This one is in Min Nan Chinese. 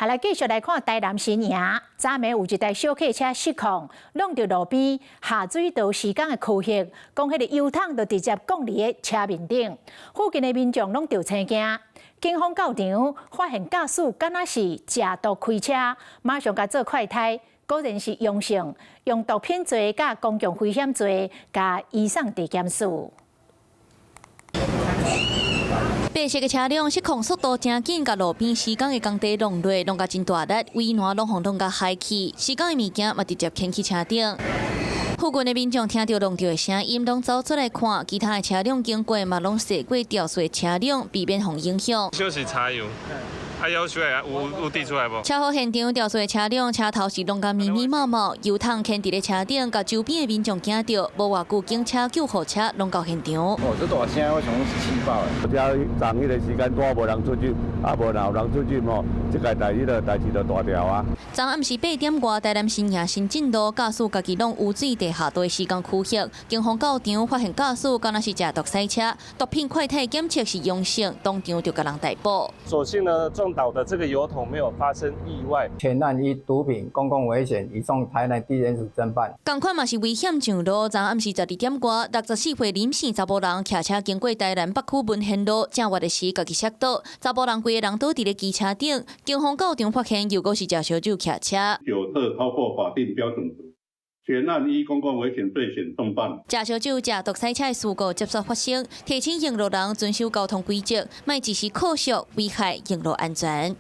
啊，來繼續來看台南新營，昨暝有一台小客車失控，挵著路邊下水道施工的區域，講彼个油桶就直接降佇咧車面頂，附近的民眾攏著青驚。警方到場發現駕駛敢若是食毒開車，馬上共做快篩，果然是陽性，用毒品罪佮公共危險罪，共移送地檢署。白色的車輛失控速度誠緊，共路邊施工的工地挵落，挵共真大力，圍欄攏予挵共害去，施工的物件嘛直接牽去車頂。附近的民眾聽著挵著的聲音，攏走出來看，其他的車輛經過嘛，攏駛過肇事的車輛，避免予影響。小時柴油，啊，有出來啊，有滴出來無？車禍現場肇事的車輛車頭是挵共密密麻麻，油桶牽佇咧車頂，共周邊的民眾驚著，無偌久警車、救護車攏到現場。哦，這大聲，我想講是氣爆的。這昨彼个時間拄無人出去，啊無若有人出去吼，這個代誌就代誌就大條啊。昨暗時8點外，台南新營新進路駕駛家己挵污水地下道施工區域，警方到場發現駕駛敢若是食毒駛車，毒品快篩檢測是陽性，當場就共人逮捕。所幸呢，撞倒的這個油桶沒有發生意外。全案以毒品公共危險移送台南地檢署偵辦。仝款嘛是危險上路，昨暗時12點外，64歲林姓查埔人騎車經過台南北區文賢路，正活的時家己摔倒，查埔人規个人倒佇咧機車頂，警方到場發現又閣是食燒酒騎車。酒測超過法定標準值，全案依公共危險罪嫌送辦。食燒酒、食毒駛車的事故接續發生，提醒用路人遵守交通規則，莫一時扣速危害用路安全。